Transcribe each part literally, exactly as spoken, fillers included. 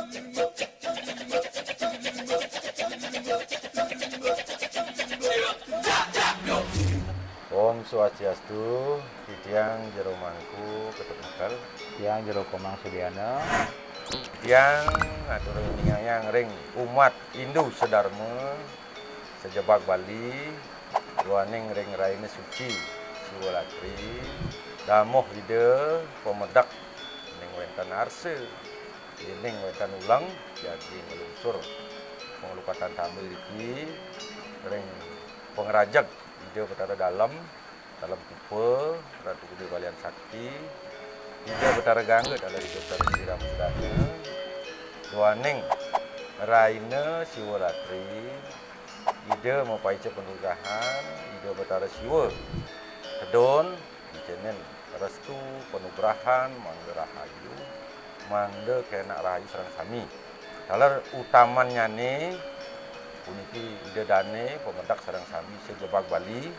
Om Swastiastu, titiang Jero Mangku Ketut Mekel. Tiang Jero Komang Sudiana. Tiang atur ningayang ring umat Hindu sedarma sejebag Bali, duaning ring raina suci Siwalatri, damuh Ida pamedek ning wenten arsa, yening wenten uleng, jagi nglungsur panglukatan tamba iriki ring pangrajeg Ida Betara Dalem, Dalem Kupa, Ratu Gede Balian Sakti, Ida Betara Gangga, Dalem Ida Betara Sri Rama Sedana, duaning raina Siwalatri, Ida mapaica panugrahan, Ida Betara Siwa tedun, ngicenin restu panugrahan, mangda rahayu, mangda kenak rahayu sareng sami. Taler utamannyane puniki Ida Dane pamedek sareng sami sejebag Bali.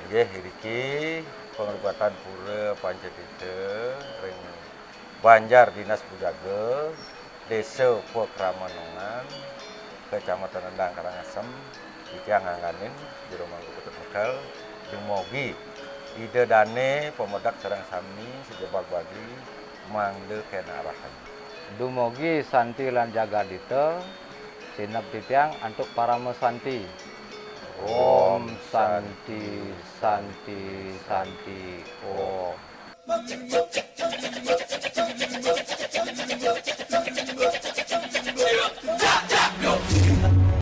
Inggih iriki panglukatan Pura Pancatirta ring Banjar Dinas Bujaga, Desa Pakramanongan, Kecamatan Rendang Karangasem, titiang ngangganin Jero Mangku Ketut Mekel, dumugi Ida Dane pamedek sareng sami sejebag Bali mangda kenak rahayu. Dumugi santi lan jagadita, sineb titiang antuk parama santi. Om Santi, Santi, Santi, Om.